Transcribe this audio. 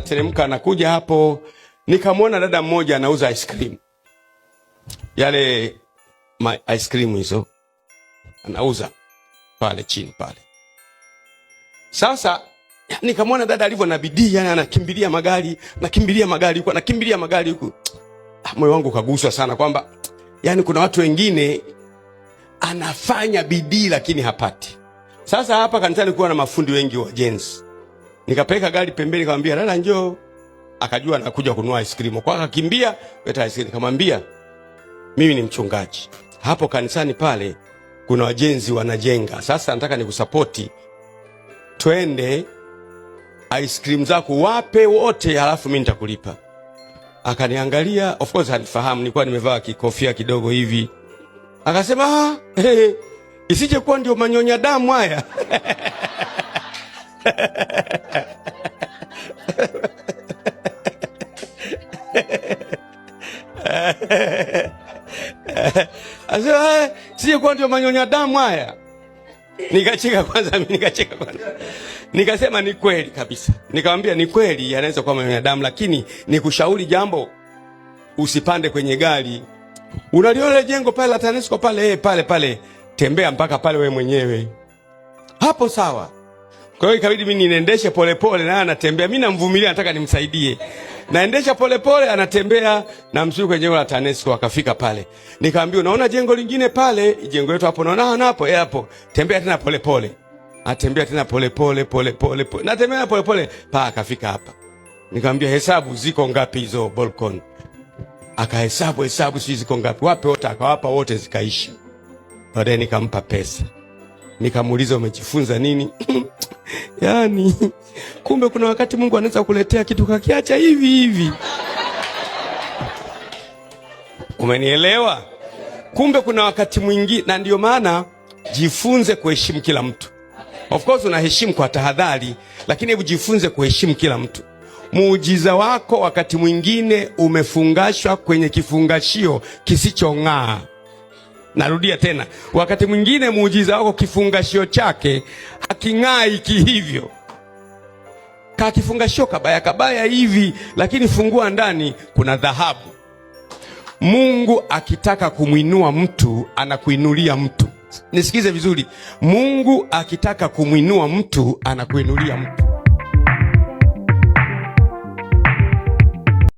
Nateremka nakuja hapo, nikamwona dada mmoja anauza ice cream, yale ma ice cream hizo anauza pale chini pale. Sasa nikamwona dada alivyo na bidii, yani anakimbilia magari, nakimbilia magari huku, anakimbilia magari huku. Moyo wangu ukaguswa sana kwamba yani kuna watu wengine anafanya bidii lakini hapati. Sasa hapa kanisani kuwa na mafundi wengi wajenzi. Nikapeleka gari pembeni, nikamwambia dada njoo. Akajua nakuja kununua ice cream. Kwa akakimbia leta ice cream. Nikamwambia mimi ni mchungaji. Hapo kanisani pale kuna wajenzi wanajenga. Sasa nataka nikusapoti, twende ice cream zako wape wote, halafu mimi nitakulipa. Akaniangalia, of course hanifahamu, nilikuwa nimevaa kikofia kidogo hivi. Akasema ah, hey, isije kuwa ndio manyonya damu haya. Asema sije kuwa ndio manyonya damu haya. Nikacheka kwanza, mimi nikacheka kwanza. Nikasema ni kweli kabisa. Nikamwambia ni kweli yanaweza kuwa manyonya damu, lakini nikushauri jambo, usipande kwenye gari. Unaliona jengo pale la TANESCO pale, pale pale, tembea mpaka pale wewe mwenyewe. Hapo sawa. Kwa hiyo ikabidi mimi niendeshe polepole na anatembea. Mimi namvumilia, nataka nimsaidie. Naendesha polepole, anatembea na msuri kwenye jengo la TANESCO akafika pale. Nikamwambia unaona jengo lingine pale, jengo letu hapo unaona hapo, hapo. Tembea tena polepole. Atembea tena polepole polepole pole. Natembea polepole pa akafika hapa. Nikamwambia hesabu ziko ngapi hizo balcony? Akahesabu hesabu si ziko ngapi? Wape wote, akawapa wote zikaisha. Baadaye nikampa pesa. Nikamuuliza umejifunza nini? Yaani kumbe kuna wakati Mungu anaweza kuletea kitu kakiacha hivi hivi. Umenielewa? Kumbe kuna wakati mwingine, na ndio maana jifunze kuheshimu kila mtu. Of course unaheshimu kwa tahadhari, lakini hebu jifunze kuheshimu kila mtu. Muujiza wako wakati mwingine umefungashwa kwenye kifungashio kisichong'aa. Narudia tena, wakati mwingine muujiza wako kifungashio chake haking'ai kihivyo. Ka kifungashio kabaya kabaya hivi, lakini fungua ndani kuna dhahabu. Mungu akitaka kumwinua mtu anakuinulia mtu. Nisikize vizuri, Mungu akitaka kumwinua mtu anakuinulia mtu.